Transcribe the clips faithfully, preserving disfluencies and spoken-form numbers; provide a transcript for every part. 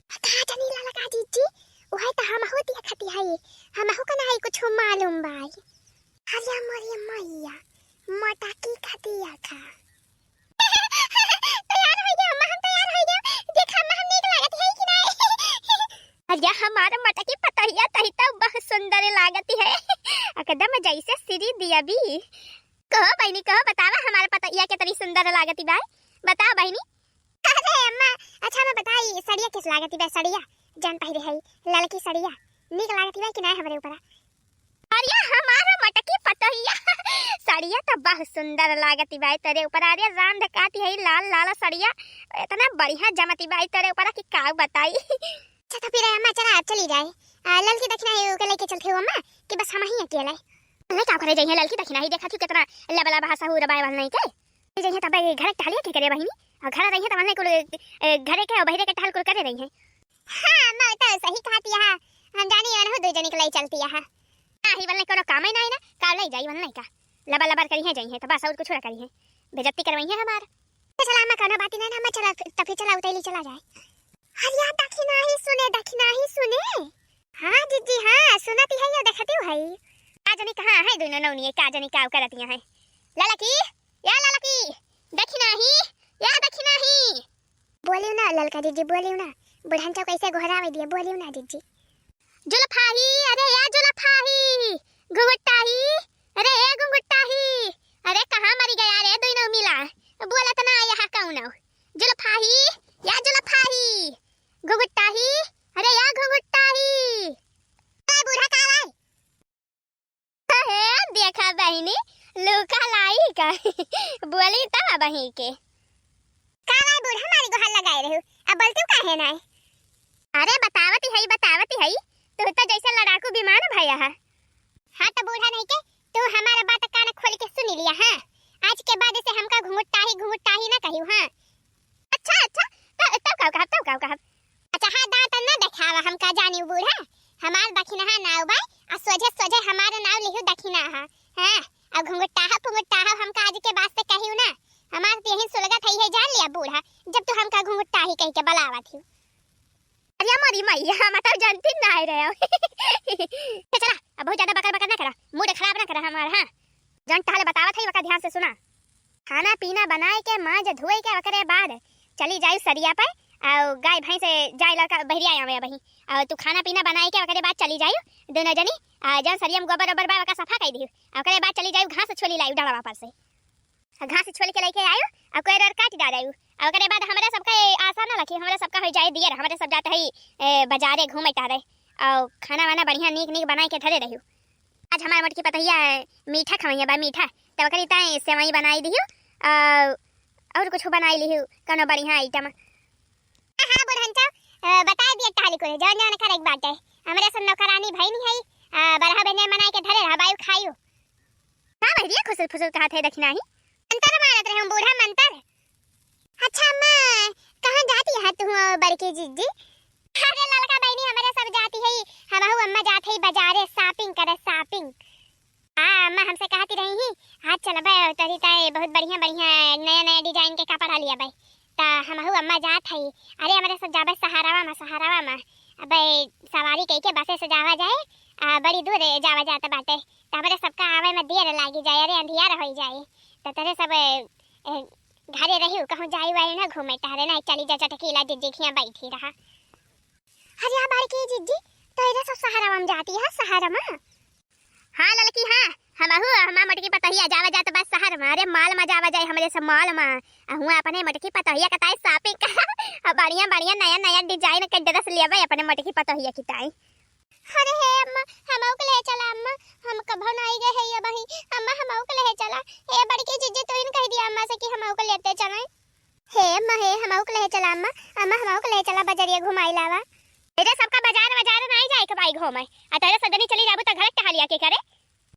का जनी ललका जिज्जी, उहे त हमहू देखती हई, हमहू का नाही कुछ मालूम बाई। अरे मोरे मैया, मटकी का दिया का। तैयार हो गया अम्मा, हम तैयार हो गया। देखा अम्मा, हम नीक लागत है कि नाही? अरे हमार मटकी पतोहिया तही तो बहुत सुंदर लागत है, एकदम जैसे श्री देवी। कहो बहिनी, कहो, बतावा हमार पतोहिया केतनी सुंदर लागत बा, बताओ बहिनी। अरे अम्मा, अच्छा मैं बताई, सड़िया किस लागत बा, सड़िया जौन पहिरे है, ललकी सड़िया, नीक लागत बा कि नाही हमरे ऊपर? अरे हमार मटकी पतोहिया, सड़िया तो बहुत सुंदर लागत बा तोरे ऊपर। अरे राम धकाती है लाल लाल सड़िया, इतना बढ़िया जमत बा तोरे ऊपर कि का बताई। अच्छा तो फिर अम्मा चला, अब चली जाए। आ, ललकी दखिना है, ओके लेके चलते हो अम्मा, कि बस हम ही अकेले? नहीं, का करे जाइए, ललकी दखिना ही देखा थी कितना लबा लबा हसा हो रबा वाला नहीं के। जाइए तब घरे टहलिया के करे बहिनी, और घर रहिए तब नहीं कुल, ए, घरे के और बहिरे के टहल कुल करे रही है। हाँ, अम्मा तो सही कहती है, हम जानी अनहु दो जनी के ले चलती है। नाही, वल्ले कोनो कामे नाही ना, का ले जाई वल्ले का? लबर लबर करी है, जाई है, तो बस और कुछ ना करी है, बेइज्जती करवाई है हमार। तो चला अम्मा, कोनो बात नहीं ना, अम्मा चला, तो फिर चला उतैली चला जाए। अरे यार, दखिना ही सुने, दखिना ही सुने। हाँ जिज्जी, हाँ, सुनती है या देखती है। का जनी कहाँ है दोनों नौनिये, का जनी का करती है। ललकी, या ललकी, दखिना ही, या दखिना ही। बोलियो ना ललका जिज्जी, बोलियो ना, बुढ़न चौ कैसे गोहरावे दिए, बोलियो ना जिज्जी। जुल्फाही, अरे या जुल्फाही, घुंघटाही, अरे ए घुंघटाही, अरे कहाँ मरी गया रे दोनों मिला, बोलत ना यहाँ कौनो। जुल्फाही, या जुल्फाही, घुंघटाही, अरे या घुंघटाही। ए बूढ़ा का आवाज? हे, देखा बहिनी, लुका लाई का। बोली तब बही के। का भाई बूढ़ा मारी गोहार लगाए रहू, अब बोलतू काहे नाय? अरे बतावती हई, बतावती हई, तू तो जैसे लड़ाकू विमान भया है। हाँ तो बूढ़ा नहीं के, तू हमारा बात कान खोल के सुन लिया, हाँ? आज के बाद से हमका घुंघटाही, घुंघटाही ना कहियो, हाँ? अच्छा, अच्छा, त-, तब का कहब, तब का कहब? अच्छा, हाँ, दांत न देखावा, हम का जानी बूढ़ा, हमार दखिनहा नाव बाय, आ सोझे, सोझे हमार नाव लिहू दखिनहा, हाँ? अब घुंघटाहा, पुंघटाहा हमका आज के बाद से कहियो ना, हमार तो यही सुलगत है, है जान लिया बूढ़ा, जब तू हमका घुंघटाही कह के बलावत ही। अरे मोरी मैया, हम तो जानती ना रहे। तो चला, अब बहुत ज्यादा बकर बकर ना करा, मूड खराब ना करा हमार, हाँ? जौन टहल बतावत है, ओका ध्यान से सुना। खाना पीना बनाए के, मांज धोए के, ओकरे बाद चली जाई सरिया पे, और गाय भैंस जाए लड़का बहरिया आवे अबही, और तू खाना पीना बनाए के, ओकरे बाद चली जाई दोनों जनी, आ जौन सरिया में गोबर ओबर बा, ओका सफा कर दियो, ओकरे बाद चली जाई घास छोली लाई डड़वा पर से, घास छोल के लेके आयो, और कोई रोर काट डाल आयो, और ओकरे बाद हमारे सबका ये आशा ना रखी, हमारे सबका हो जाए दियर, हमारे सब जाते है ए, बाजारे घूमे टहरे, और खाना वाना बढ़िया नीक नीक बनाए के धरे रहियो। आज हमार मोटकी पतोहिया मीठा खवैया बा, मीठा। तब ओकरी ताई सेवई बनाई दियो, और, और कुछ बनाई लियो, कोनो बढ़िया आइटम। हाँ, हाँ, बुढ़न चौ, अ, बताए दिए टहली कुल, जौन जौन करे के बाटे। हमरे सब नौकरानी भइनी है, अ, बरहा बेने बनाए के धरे रहा, बायू खाइयो। का बहरिया खुसुर फुसुर कहत है, दखिनहा ही? मंतर मारत रहे हम बूढ़ा, मंतर। अच्छा अम्मा, कहाँ जाती है तू, बड़की जिज्जी? अरे ललका बहिनी, हमरे सब जाती है, हमहू अम्मा जात है बाजारे shopping करे, shopping। हाँ अम्मा, हमसे कहती रही ही, आज चलबे तोरी ताई बहुत बढ़िया बढ़िया नया नया design के कपड़ा लियाबे, त हमहू अम्मा जात है। अरे हमरे सब जाबे सहारावा में, सहारावा में। अबे सवारी कई के बसे से जावा जाए, आ बड़ी दूर जावा जात बाटे, त हमरे सबका आवे में देर लागी जाए, अरे अंधियार होई जाए। त तोरे सब, ए, घरे रहियो, कहूँ जाई वाई ना घूमे टहरे, ना चली जा चटकीला जिज्जी खिया बैठी रहा। अरे आ बड़की जिज्जी, तोरे सब सहारावा में जाती है, सहारावा में? हाँ ललकी, हाँ, हमहू, हमार मोटकी पतोहिया जावा जात बा शहर में, अरे mall में जावा जाए, हमरे सब mall में। आ हुआं अपने मोटकी पतोहिया के ताई shopping करा, आ बढ़िया बढ़िया नया नया design के dress लेबे अपने मोटकी पतोहिया की ताई। अरे हे अम्मा, हमहू के ले चला अम्मा, हम कभो नाई गए है ये बही, अम्मा हमहू के ले चला। हे बड़की जिज्जी, तू ही न कह दिया अम्मा से कि हमहू के लेते चले। हे अम्मा, हे, हमहू के ले चला अम्मा, अम्मा हमहू के ले चला बजरिया घुमाई लावा। इधर सबका बाजार वाजार नाई जाए के बाई घूमे, आ तोरे सदनी चली जाबू त घर टहलिया के करे।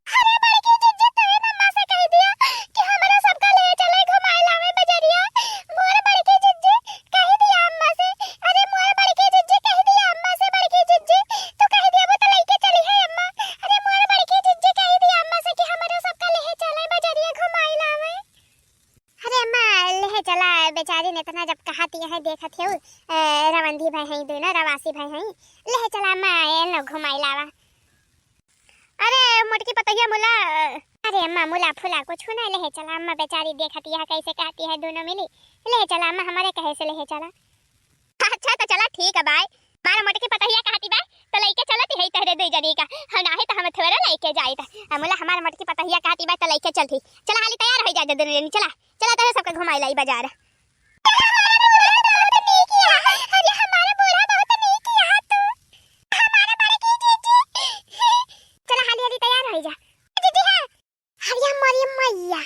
अरे बड़की जिज्जी, तू ही अम्मा से कह दिया कि हमरा सबका ले चले घुमाई लावे बजरिया। मोर बड़की जिज्जी, कह दिया अम्मा से। अरे मोर बड़की जिज्जी, कह दिया अम्मा से, बड़की जिज्जी, तू कह दिया वो तो लेके चली है अम्मा। अरे मोर बड़की जिज्जी, कह दिया अम्मा से कि हमरा सबका ले चले बजरिया घुमाई लावे। अरे अम्मा, ले चला, बेचारी ने इतना जब कहा दिया है, देखत है, अ, ए, रवंधी भाई हैं दोनों, रवासी भाई हैं। लेहे चला अम्मा, ए न घुमाई लावा। अरे मोटकी पतोहिया मुला, अरे अम्मा मुला फुला कुछ ना लेहे चला अम्मा, बेचारी देखती है कैसे कहती है दोनों मिली। लेहे चला अम्मा, हमारे कहे से लेहे चला। अच्छा तो चला ठीक है बाय। मारा मोटकी पतोहिया कहती बाय तो लइके चलती है तहरे दो जनी का, हम नाही तो हम थोड़ा लइके जाइत। आ मुला हमारा मोटकी पतोहिया कहती बाय तो लइके चलती। चला हाली तैयार हो जा दोनों जनी, चला चला तहरे सबके घुमाई लाई बाजार। अरे हमारा बूढ़ा बहुत नीक है तू। हमारा बड़की जीजी। चला हाली हाली तैयार हो जा। जीजी हाँ। अरे मोरी मैया,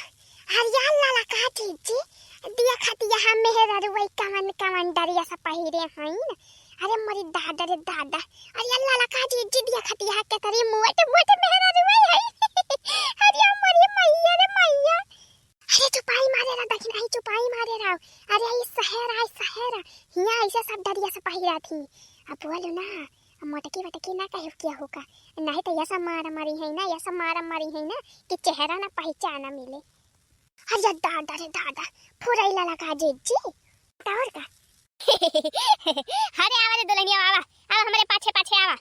अरे ललका जीजी, देखती है मेहररुआ कवन कवन डरिया से पहिरे हईन। अरे मोरी दादा रे दादा, अरे ललका जीजी देखती है केतरी मोट मोट मेहररुआ है। अरे मोरी मैया रे मैया। अरे चुपाई मारे रहा, दखिनाही चुपाई मारे रहा। अरे ई शहर आय शहर, हियाँ ऐसे सब डरिया से पहिरा थी। अब बोलो ना, मोटकी वटकी ना कहे किया होगा, नहीं तो ऐसा मारा मारी है ना, ऐसा मारा मारी है ना कि चेहरा ना पहचाना मिले। अरे दादा रे दादा, फुरैला लगा जीजी। तो और का? अरे आवा रे दुल्हनिया आवा, आवा हमारे पाछे पाछे आवा।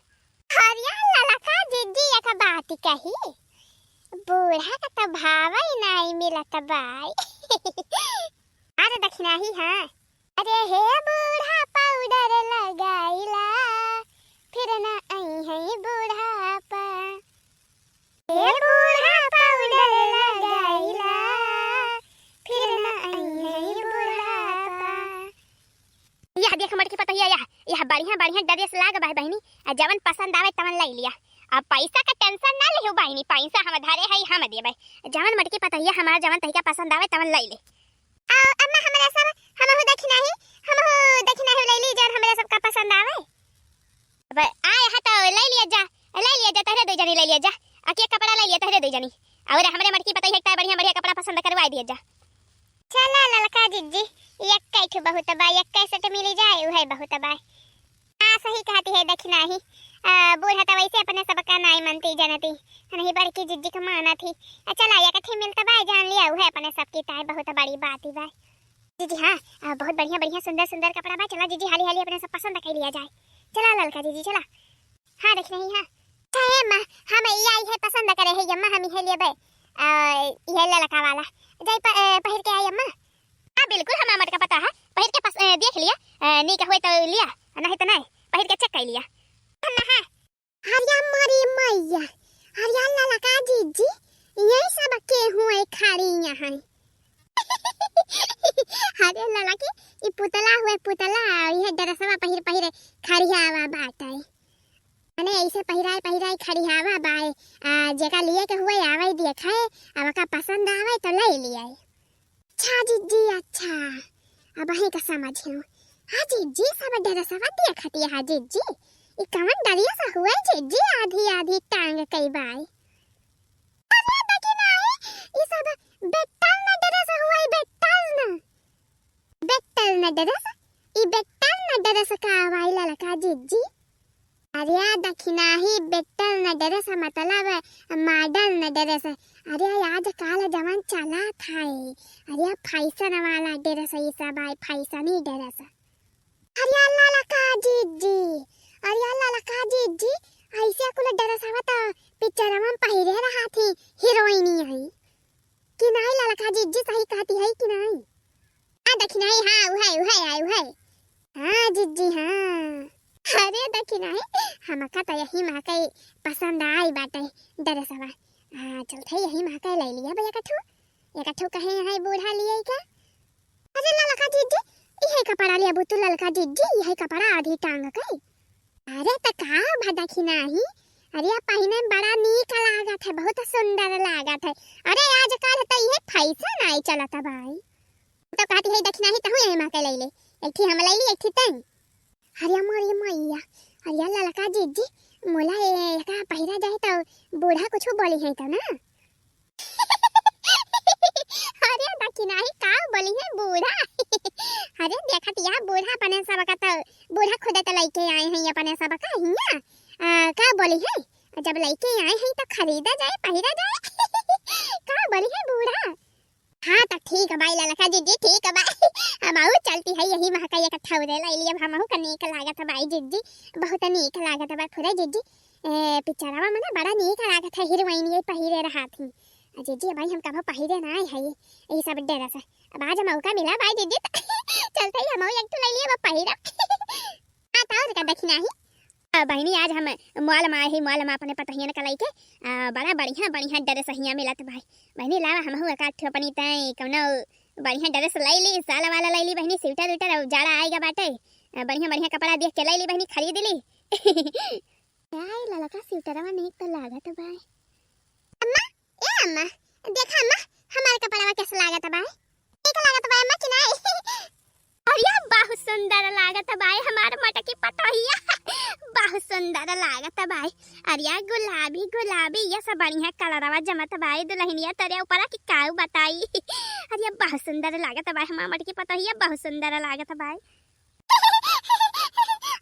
अरे ललका जीजी एक बात कही, बूढ़ा का तो भाव ही नहीं मिलत बाय। अरे दखिनाही हाँ। अरे हे बूढ़ा पाउडर लगाइला, फिर ना आई है बुढ़ापा। हे बूढ़ा पाउडर लगाइला, फिर ना आई है बुढ़ापा। यह देख मोटकी पतोहिया, यह, यह बढ़िया बढ़िया ड्रेस लाग बा बहिनी, आ जवन पसंद आवे तवन लई लिया। अब पैसा का टेंशन ना लिहू बहिनी, पैसा हम धरे है, हम देबे। जवन मोटकी पतोहिया हमारा जवन तहिका पसंद आवे तवन लई ले। आ अम्मा हमरा सब, हमहू दखिनाही, हमहू दखिनाही लई ली जवन हमरा सबका पसंद आवे। अब आए हा तो लई लिया जा, लई लिया जा, तहरे दो जनी लई लिया जा। आ के कपड़ा लई लिया तहरे दो जनी। और हमरे मोटकी पतोहिया एक तार बढ़िया बढ़िया कपड़ा पसंद करवाई दिया जा। चला ललका जीजी, एक्कै ठो बहुत बा, एक्कै सेट मिली जाए, उहे बहुत बा। हाँ, सही कहती है दखिनाही। आ, बूढ़ा तो वैसे अपने सबका नाई मनती जनती, नहीं बड़की जीजी के माना थी। आ, चला एक ठे मिलत बा, जान लिया, उहे अपने सबकी ताई बहुत बड़ी बात ही बा। जीजी हाँ, आ, बहुत बढ़िया बढ़िया सुंदर सुंदर कपड़ा बा, चला जीजी हाली हाली अपने सब पसंद कर लिया जाए। चला ललका जीजी चला। हाँ, देख नहीं, हाँ। हे अम्मा, हम इया इहे पसंद करे है अम्मा, हम इहे लेबे। आ, इहे ललका वाला। जाई प-, ए, पहिर के आई अम्मा। हाँ, बिल्कुल, हमार मोटका पतोहिया, पहिर के पस-, ए, देख लिया, ए, नीक होई तो लिया, नहीं तो नहीं, पहिर के चेक कर लिया। अम्मा, हाँ। हरिया मोरी मैया, हरिया ललका जीजी, यही सब के हुए खड़ी यहाँ। अरे ललकी, ई पुतला हुए पुतला, इहे ड्रेसवा पहिर पहिर खड़ियावा बाटे। मने ऐसे पहिराए पहिराए खड़ियावा बाए। आ, जेका लिए के हुए आवे देखे, अब का पसंद आवे तो ले लिया। अच्छा जीजी, अच्छा, अब अहीं का समझ हूँ। हाँ जीजी, सब ड्रेसवा देखती है जीजी। ई कवन ड्रेस हुए जीजी, आधी आधी टांग कई बाए? अरे देखी नाही, ई सब बेटल न ड्रेस हुए, बेटल न। बेटल न ड्रेस, ई बेटल न ड्रेस का वाई ललका जीजी। अरे दखिनाही, बेटल न ड्रेस मतलब मॉडल न ड्रेस। अरे आजकाल जवन चला था, अरे फैशन वाला ड्रेस, ई सब आई फैशनी ड्रेस। अरे ललका जीजी, अरे ललका जीजी, ऐसे कुल ड्रेसवा तो पिक्चरवा में पहिरे रहा थी हीरोइनी है कि नहीं ललका जीजी, सही कहती है कि नहीं? हाँ दखिनाही, हाँ उहे उहे है उहे। हाँ जीजी हाँ। अरे दखिनाही, हमका तो यही महकई पसंद आई बाटे ड्रेसवा। हाँ चलते यही महकई ले लिया भैया कठू, एक ठो कहे है बूढ़ा लिए का। अरे ललका जीजी, इहे कपड़ा लेबू तू ललका जीजी, इहे कपड़ा आधी टांग के। अरे त का भा दखिनाही, अरे पहिने में बड़ा नीक लागत है, बहुत सुंदर लागत है। अरे आजकल त इहे फैशन आई चलत बाई। तो कहती है दखिनाही तहू यही महकई ले ले, एक ठी हम ले ली एक ठी तई। अरे मोरी मैया, अरे ललका जीजी, मोला ए, एका पहिरा जाए तो बूढ़ा कुछ बोली है तो ना? अरे दखिनाही का बोली है बूढ़ा? अरे देखत या बूढ़ा अपने सबका तो, बूढ़ा खुद तो लइके आए हैं अपने सबका हिया। आ, का बोली है? जब लइके आए हैं तो खरीदा जाए, पहिरा जाए। का बोली है बूढ़ा? हाँ, त ठीक बाय ललका जिज्जी, ठीक बाय। हमहू चलती है यही महका एक ठौरे लइ ली, अब हमहू का नीक लागत बाय जिज्जी, बहुत नीक लागत बाय खुरे जिज्जी। ए, पिक्चरवा में ना बड़ा नीक लागत है, हीरोइन ये पहिरे रहत ही। आ जिज्जी, अबही हम कबो पहिरे नाहीं है ये सब ड्रेस। अब आज मौका मिला बाय जिज्जी, त चलते ही हमहू एक ठो लइ ली, अब पहिरब। हाँ, त और का देखी नाहीं। आ, बहिनी, आज हम मॉल में आए ही, मॉल में अपने पतोहियन का लइके, आ, बड़ा बढ़िया, बढ़िया ड्रेस हियाँ मिलत बाय। बहिनी, लावा हमहू एक आध ठो अपनी तय कौनो बढ़िया ड्रेस लइ ली, साल वाला लइ ली बहिनी, स्वेटर उटर, अब जाड़ा आइगा बाटे। आ, बढ़िया, बढ़िया कपड़ा देख के लइ ली बहिनी, खरीद ली। आय, ललका स्वेटरवा नीक त लागत बाय। अम्मा, ए अम्मा, देखा अम्मा, हमार कपड़वा कैसे लागत बाय? नीक लागत बाय अम्मा कि नाहीं? अरे, बहुत सुंदर लागत बाय हमार मोटकी पतोहिया, बहुत सुंदर लागत बाय। अरे, गुलाबी गुलाबी, ये सब बढ़िया कलरवा जमत बाय दुल्हनिया तोरे ऊपरा कि काऊ बताई। अरे, बहुत सुंदर लागत बाय हमार मोटकी पतोहिया, बहुत सुंदर लागत बाय।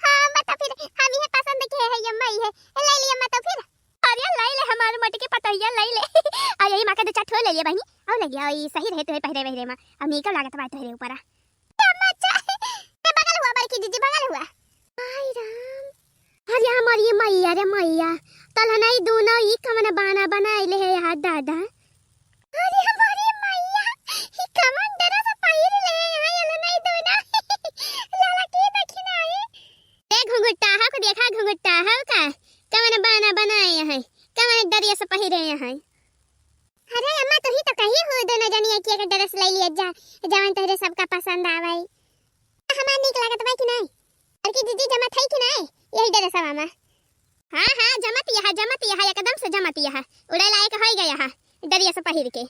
हाँ, अम्मा, त फिर हम इहे पसंद के है, ये अम्मा, इहे लइ ली अम्मा, त फिर। अरे, लइ ले हमार मोटकी पतोहिया, लइ ले। आ, यही महका दो चार ठो लइ ली बहिनी, और लइ ली, ई सही रहे तोहरे पहिरे वहिरे में, और नीक लागत बाय तोहरे ऊपरा। ए अम्मा, अच्छा, ए बगल हुआ बड़की जिज्जी, बगल हुआ। हाय राम, अरे हमारी मैया रे मैया, तलहनई दूनो ई कवन बाना बनाइले है यार दादा। अरे हमारी मैया, ई कवन ड्रेस पहिर ले हैं यहाँ ये लनई दूनो। लाला के देखी ना है। ए घुंघटाहा को देखा, घुंघटाहा का कवन बाना बनाए हैं, कवन ड्रेस पहिरे हैं। अरे अम्मा, तुही तो कही हो दूनो जनिया कि एक ड्रेस लइ लिया जा, जवन तोहरे सबका पसंद आवै। हमार नीक लागत बा कि नाहीं? बड़की जिज्जी, जमत है कि नाहीं यही ड्रेसवा में? हाँ, हाँ, जमत यहा, जमत यहा, एकदम से जमत यहा। उड़े लायक होइ गया है ड्रेस पहिर के।